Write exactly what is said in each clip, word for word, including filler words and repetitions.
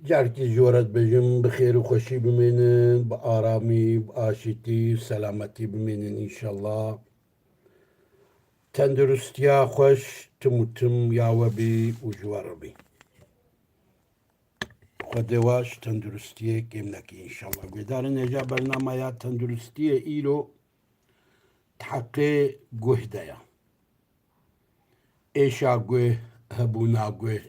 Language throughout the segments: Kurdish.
Carkî ji we re dibêjim, bi xêr û xweşî bimênin, bi aramî, bi aşîtî û selametî bimênin înşallah. Tenduristiya xweş tim û tim ya we bî û ji we re bî. Xwedê we ji tenduristiyê kêm nekî înşallah. Guhdarên hêja bernama ya tenduristiyê îro di heqê guh de ye. Êşa guh, hebûna guh.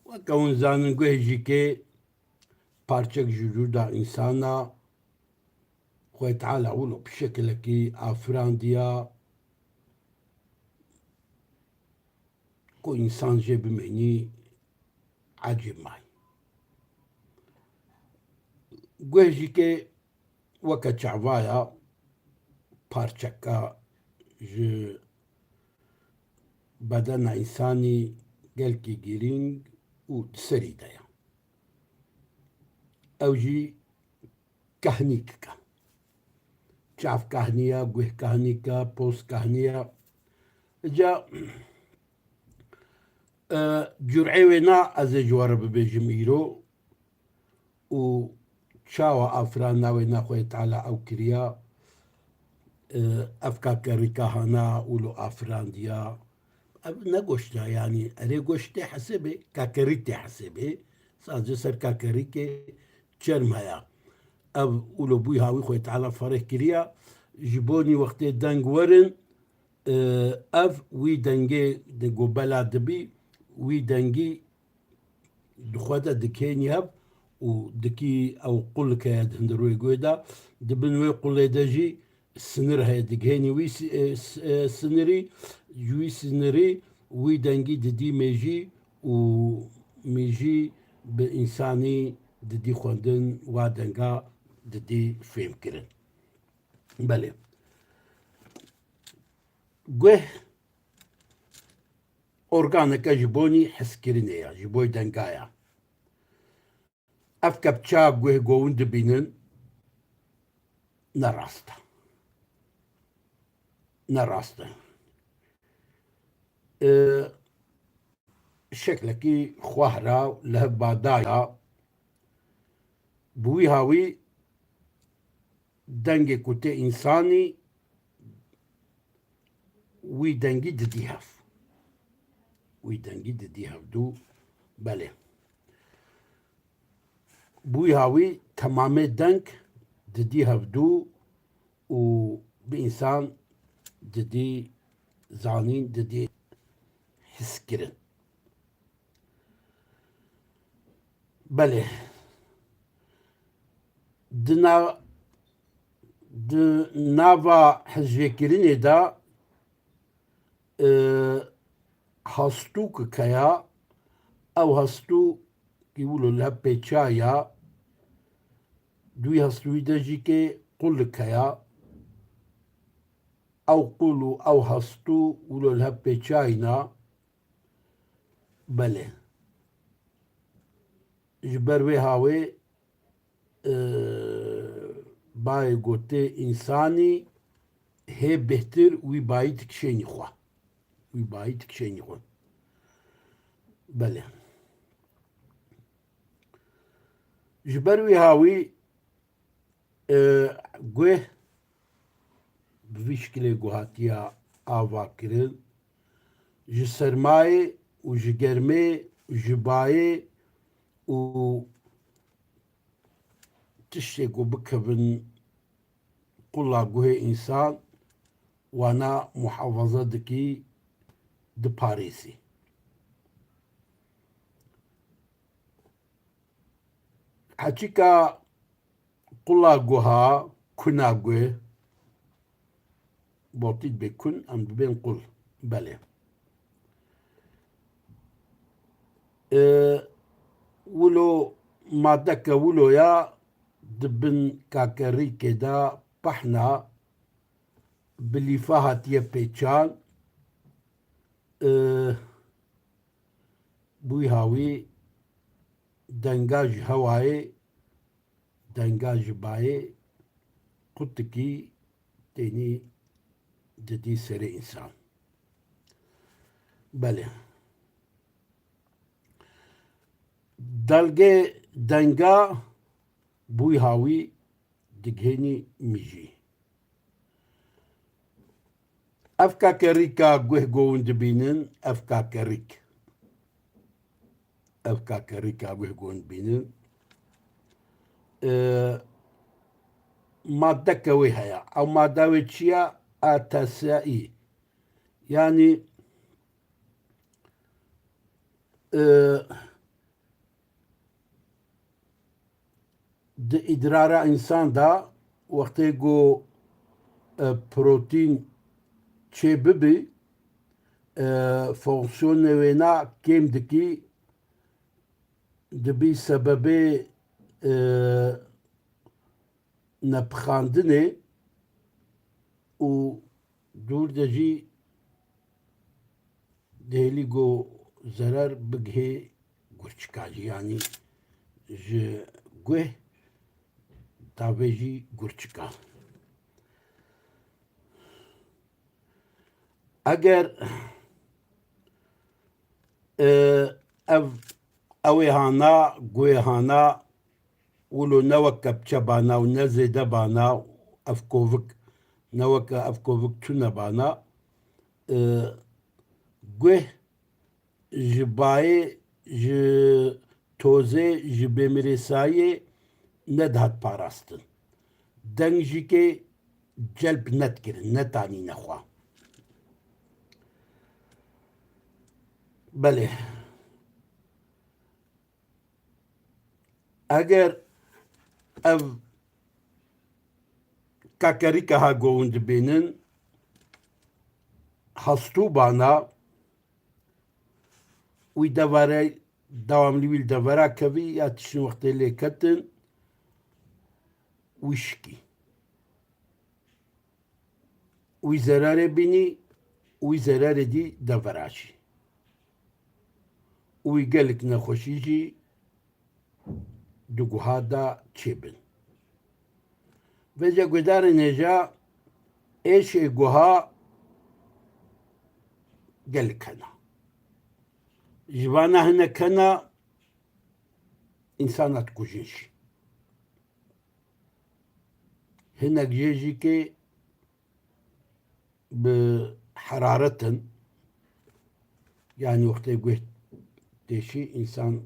Weke hûn zanin guh jî kê parçek ji vücuda însana Xwedê Teala wilo bi şekilekî afirandiya ku însan jê bimênî ecêb may. Guh jî kê weke çavaya parçeka ji bedena însanî gelkî girîng û di serî de ye. Ew jî kehnîk ke. Çav kehnî ye, guh kehnîk e, poz kehnî ye. Îca, e, cur'ê wê na ez ê ji we re bibêjim îro û çawa afirandina wê na Xwedê Teala ew kiriya, e, ev kakerîka hana û lo afirandiya. Ev ne goşt e, yanî erê goşt tê hesêbê, kakerî tê hesêbê. Sadece ser kakerîkê çerm heye. Ev ûlo bûyî hawî Xwedê Teala fereh kiriya. Ji bonî wextê deng werin, e, ev wî dengê di gobela dibî, wî dengî di xwe de dikênî hev û dikî ew qulike ye di hundir wê guhê de. Di bin wê qulê de jî sinir heye, digihênî wî si-, e, s-, e, sinirî, ji wî sinirî wî dengî didî mêjî û mêjî bi însanî didî xwendin, wa denga didî fêhmkirin. Belê. Guh organeke ji bonî hiskirinê ye, ji bo denga ye. Ev kepça guh go hûn dibînin, ne rast e. Ne rast e. Ee, şeklekî xwehra li hev badaya, bi wî hawî dengê ku tê însanî wî dengî didî hev. Wî dengî didî hevdû. Belê. Bûyî hawî temamê deng didî hevdû û bi însan didî zanîn, didî hiskirin. Belê. Di na-, di nava hizvêkirinê de, e, hastûk heya, ew hastûkî wilo li hev pêça ya, di wî hastûyî de jî kê qulik heya, ew qul û ew hastû wilo li hev pêçayîna, Belê. Ji ber wê hawê, e, bayê gotê însanî hê bêhtir wî bayî dikişênî xwe. Wî bayî dikişênî xwe. Belê. Ji ber wî hawî, e, guh bi vî şikilê ku hatiya ava kirin, ji sermayê û ji germê, ji bayê û tiştê ku bikevin qula guhê însan, wana muhafaza dikî, diparêzî. Heçîka qula guha, kuna guh, botî dibê kun, em dibên qul. Belê. E, wilo madeke wilo ya di bin kakerîkê de pehna bi lîfa hatiye pêçan, e, bûyî hawî denga ji hewayê, denga ji bayê qutikî tênî didî serê însan. Belê. Delgê denga bûyha wî digihênî mijî. Ev kakerîka guh go hûn dibînin, ev kakerîk. Ev kakerîka guh go hûn dibînin. E, maddeke wê heye. Ew madde wê çi ye? A T S I. Yanî, e, di îdrara însan de wextê ku, e, protîn çê bibî, e, fonksiyonê wêna kêm dikî, dibî sebebê, e, nepixandinê û dûr de jî dihêlî ku zerer bigihê gurçika jî, yanî ji guh tavê jî gurçika. Eger, e, ev, ew ê hana, guhê hana, wilo ne wek kepçe bana û ne zêde bana, ev kovik, ne wek ev kovik tune bana, e, guh ji bayê, ji tozê, ji bêmirêsayiyê nedihat parastin. Deng jî kê celb nedikirin, netanîne xwe. Belê. Eger ev kakerîka ha govûn dibînin, hastû bana, wî devare, dewamlî wî li devera kevî ya tiştin wextê lê ketin, wî şikî. Wî zerarê bînî, wî zerarê dî devera jî. Û wî gelek nexweşî jî di guha de çêbin. Vêca guhdarên hêja êşê guha gelek hene. Ji vana hinek hene însana dikujin jî. Hinek jê jî kê bi heraret in. Yanî wextê guh têşî, însan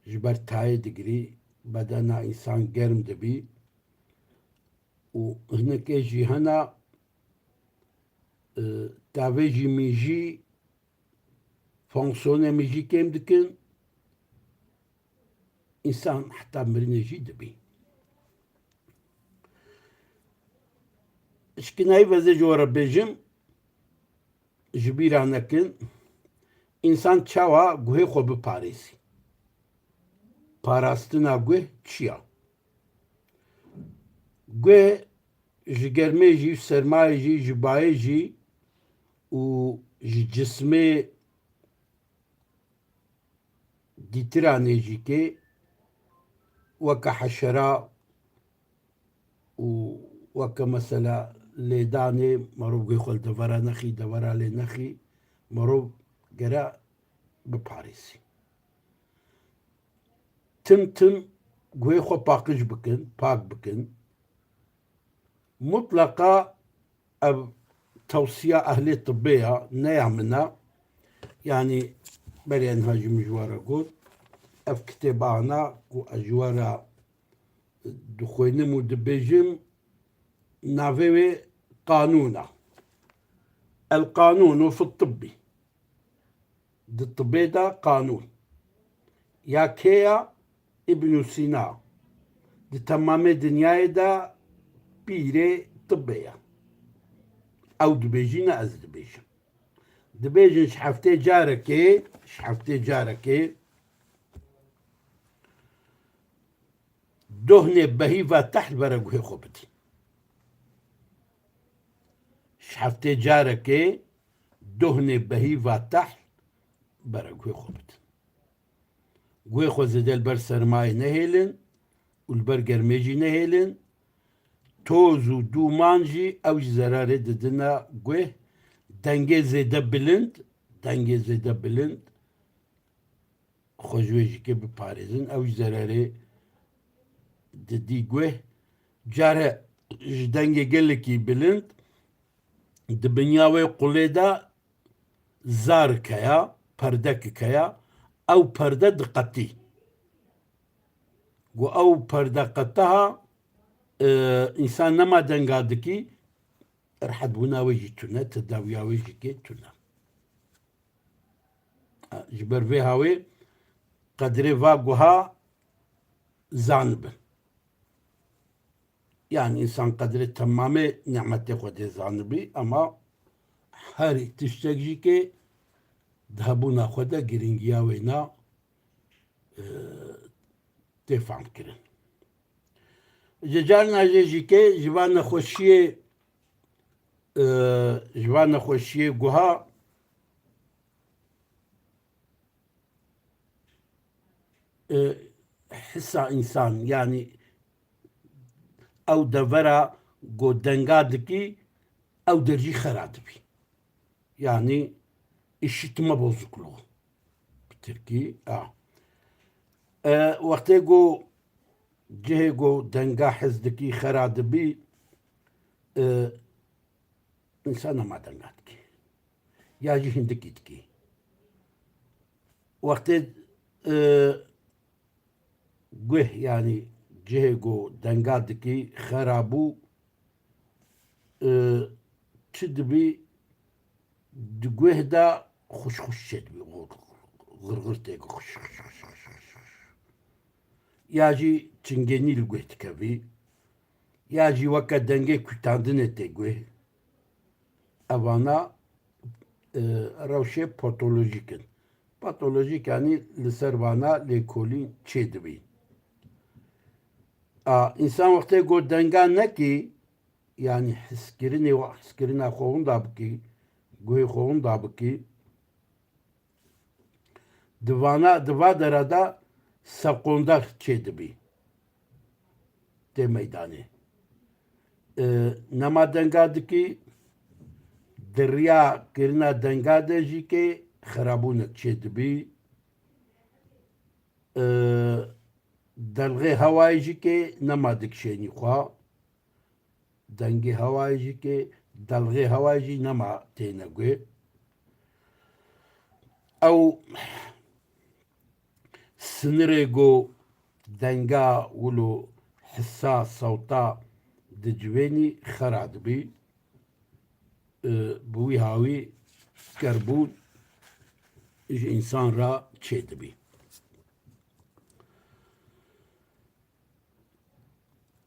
ji ber tayê digirî, bedena însan germ dibî û hinekê jî hena, e, tavê jî mîjî, fonksiyonê mîjî kêm dikin. Însan heta mirinê jî dibî. Şikînayî vezê ji we re bêjim, ji bîra nekin, însan çawa guhê xwe biparêzî? Parastina guh çi ya? Guh ji germê jî, sermayê jî, ji bayê jî û ji cismê dîtiranê jî kê weke heşera û weke mesela lêdanê, merov guhê xwe li devera nexî, devera lê nexî, merov gere biparêzî. Tim tim guhê xwe paqij bikin, pak bikin. Mutleqa ev tewsiya ehlê tibbê ya, ne ya min a. Yanî berê niha jî min ji we re got, ev kitêba hana ku ez ji we re dixwînim û dibêjim, navê wê qanûn a. El Qanûnu fi Tibbî. Di tibê de qanûn ya kê ya? Îbnû Sîna. Di temamê dinyayê de pîrê tibê ye. Ew dibêjî, ne ez dibêjim. Dibêjin ji heftê carekê, ji heftê carekê dohnê behîva tehl bere guhê xwe bidî. Ji heftê carekê dohnê behîva tehl bere guhê xwe bidin. Guhê xwe zêde li ber sermayê nehêlin û li ber germê jî nehêlin. Toz û dûman jî ew jî zerarê didine guh. Dengê zêde bilind, dengê zêde bilind, xwe ji wê jîkê biparêzin. Ew jî zererê didî guh. Care ji dengê gelekî bilind di binya wê qulê de zarek heya, perdek heya, ew perde diqetî. Ku ew perde qetiha, e, însan nema denga dikî, rehetbûna wê jî tune, tedawiya wê jî kê tune. Ji ber vê hawê qedrê va guha zanibin. Yani însan qedrê temamê nemetê Xwedê zanibî, ama her tiştek jî kê di hebûna xwe de girîngiya wê na, e, tê fam kirin. Ji carna jê jî kê ji van nexweşiyê, e, ji van nexweşiyê guha, e, hisa însan, yani ew devera ku denga dikî, ew der jî xera dibî. Yani işitme bozukluğu. Bi tirkî, a. E, wextê ku cihê ku denga hez dikî xera dibî, e, însan nema denga dikî. Ya jî hindikî dikî. Wextê, e, guh, yani cihê ku denga dikî xera bû, e, çi dibî, di guh de xuş xuş çêdibî. Xir xir tê ku xuş xuş xuş xuş xuş xuş. Ya jî çingênî li guh dikevî. Ya jî weke dengê kutandinê tê guh. Evana, e, rewşê patolojîk in. Patolojîk, yanî li ser vana lêkolîn çêdibî. A, însan wextê ku denga nekî, yanî hiskirinê, heskirina xwe winda bikî, guhê xwe winda bikî, di vana, di va dera de seqonda çêdibî. Tê meydanê. E, nema denga dikî, di riya kirina denga de jî kê xerabûnek çêdibî. E, delxê hewayê jî kê nema dikişênî xwe. Dengê hewayê jî kê, delxê hewayê jî nema têne guh. Ew sinirê ku denga wilo hisa sewta dicivênî xera dibî. E, bi wî hawî kerbûn ji însan re çêdibî.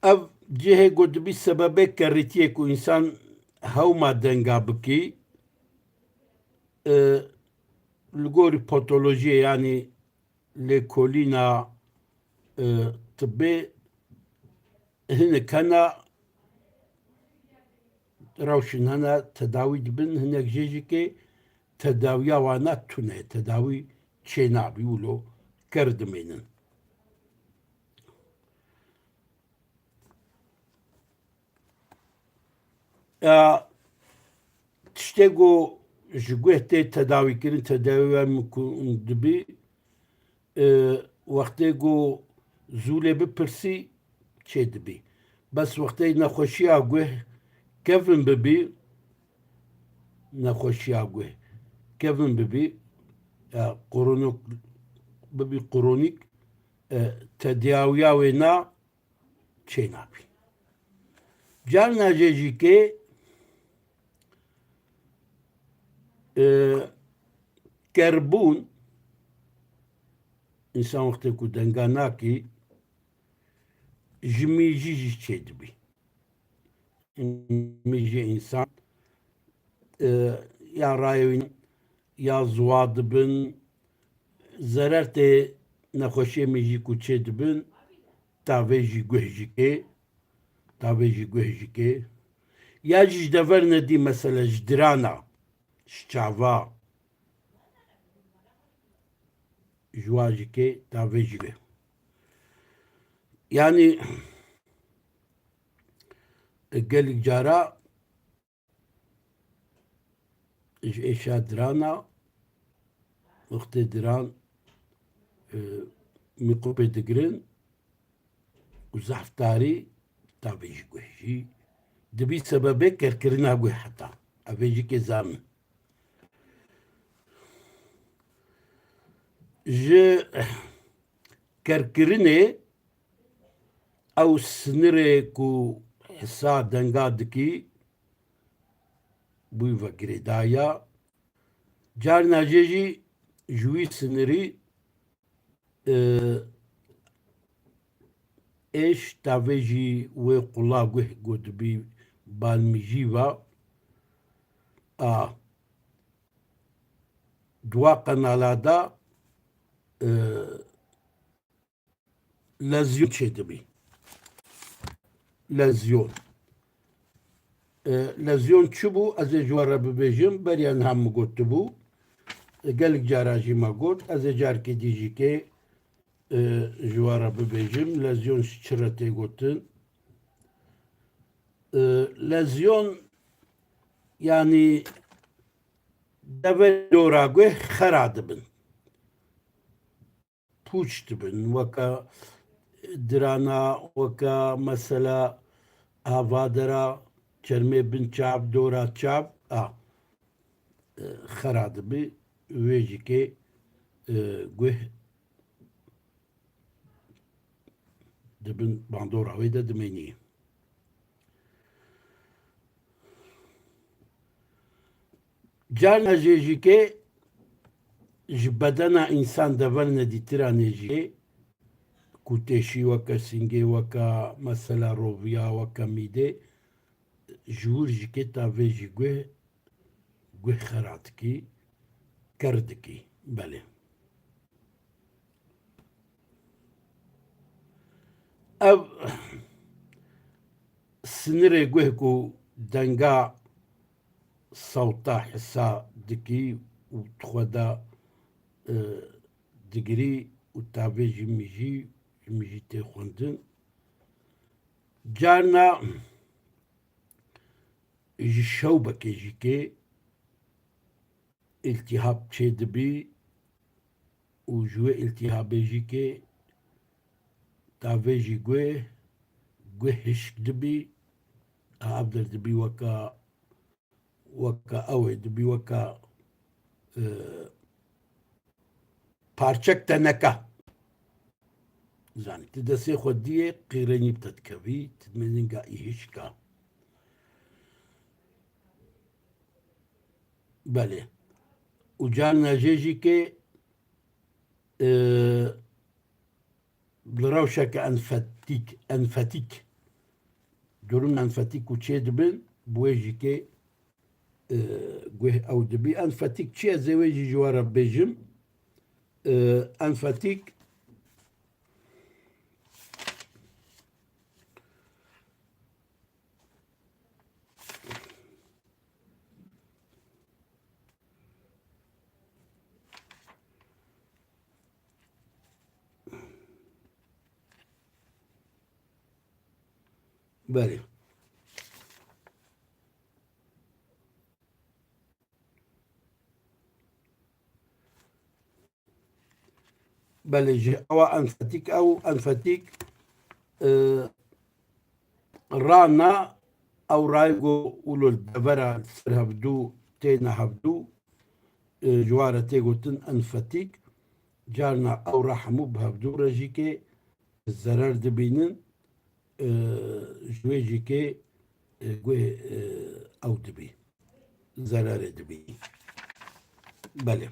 Ev cihê ku dibî sebebê kerrîtiyê ku însan hewma denga bikî, e, li gorî patolojiyê, yanî lêkolîna, e, tibbê hinek hene, rewşin hene, tedawî dibin, hinek jê jî kê tedawiya wana tune ye, tedawî çênabî, wilo ker dimênin. Ya, tiştê ku ji guh tê tedawîkirin, tedawiya min ku dibî, e, wextê ku zûlê bipirsî çêdibî. Bes wextê nexweşiya guh kevin bibî, nexweşiya guh kevin bibî, ya, qoronok bibî, qoronîk, e, tedawiya wê na çênabî. Carna jê jî kê, e, kerbûn, însan wextê ku denga nakî, ji mîjî jî çêdibî. Mîjê însan, e, ya rayewîn ya ziwa dibin, zerer tê nexweşiyê mîjî ku çêdibin, tavê jî guh jî kê, tavê jî guh jî kê. Ya jî ji dever nedî, mesela ji dirana, ji çava, ji wa jî kê, tavê jî kê. Yanî gelek cara ji êşa dirana, wextê diran e, mîqopê digirin û zehf tarî tavê ji guh jî dibî sebebê kerkirina guh heta. Ev ê jî kê zanin. Ji kerkirinê ew sinirê ku hisa denga dikî bûyî ve girêdaya. Carna jê jî ji wî sinirî, e, êş tavê jî wê qula guh ku dibî balmîjî ve, a, dua qenala de, e, lezyon çêdibî. Lezyon. E, lezyon çi bû? Ez ê ji we re bibêjim. Beriya niha min gotibû. E, gelek cara jî me got. Ez ê carkê dî jî kê, e, ji we re bibêjim. Lezyon ji çi re tê gotin? E, lezyon, yanî dever dora guh xera dibin. Pûç dibin, weke dirana, weke mesela havadera, çermê bin çav, dora çav, a, e, xera dibi, wê jî kê, e, guh dibin bandora wê de dimênî. Carna jê jî kê ji bedena însan dever nedîtiranê jî ku têşî weke sîngê, weke mesela roviya, weke mîdê, ji wir jî kê tavê jî guh, guh xera dikî, ker dikî. Belê. Ev sinirê guh ku denga sewta hisa dikî û di xwe de, e, digirî û tavê ji mijî, ji mijî tê xwendin. Carna ji şewbekê jî kê îltîhab çêdibî û ji wê îltîhabê jî kê tavê jî guh, guh hişk dibî, ev der dibî weka, weka ew ê, dibî weka, e, parçek teneka. Zanî, ti destê xwe diyê, qîrênî bi te dikevî, ti dimênî ga î hişka. Belê. Û carna jê jî kê, e, li rewşeke enfetîk, enfetîk, durum enfetîk ku çê dibin, bi wê jî kê, e, guh ew dibî. Enfetîk çi? Ez ê wê jî ji we re bêjim. E, enfetîk, Belê. Belê, ji ewa enfetîk, ew enfetîk, e, rana, ew rayê ku ûlo li devera ser hevdû têne hevdû, e, ji wa re tê gotin enfetîk. Carna ew ra hemû bi hevdû re jî kê zerer dibînin, e, ji wê jî kê, e, guh, e, ew dibî. Zererê dibî. Belê.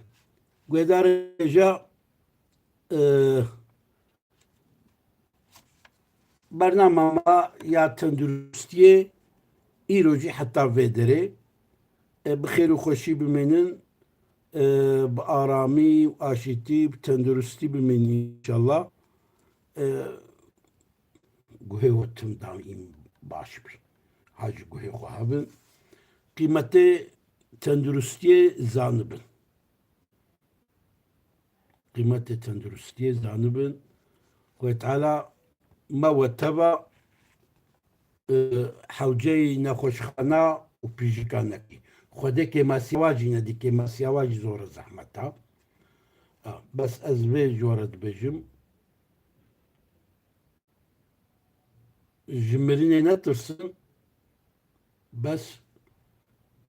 Guhdarê ja, e, bernama ma ya tenduristiyê îro jî heta vê derê, e, bi xêr û xweşî bimînin, e, bi aramî û aşîtî, bi tenduristî bimînin înşallah. E, guhê we tim daîm baş bî. Ha ji guhê xwe hebin. Qîmetê tenduristiyê zanibin. Qîmetê tenduristiyê zanibin. Xwedê Teala me we teva, e, hewceyî nexweşxana û pîjika nekî. Xwedê kêmasiya wa jî nedî, kêmasiya wa jî zor e, zehmet e. Bes ez vê ji we re dibêjim. Ji mirinê netirsin, bes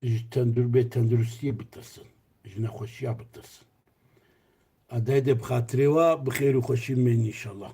ji tendur-, bê tenduristiyê bitirsin, ji nexweşiya bitirsin. Adayê de bi xatirê we bi xêr û xweşî mên înşallah.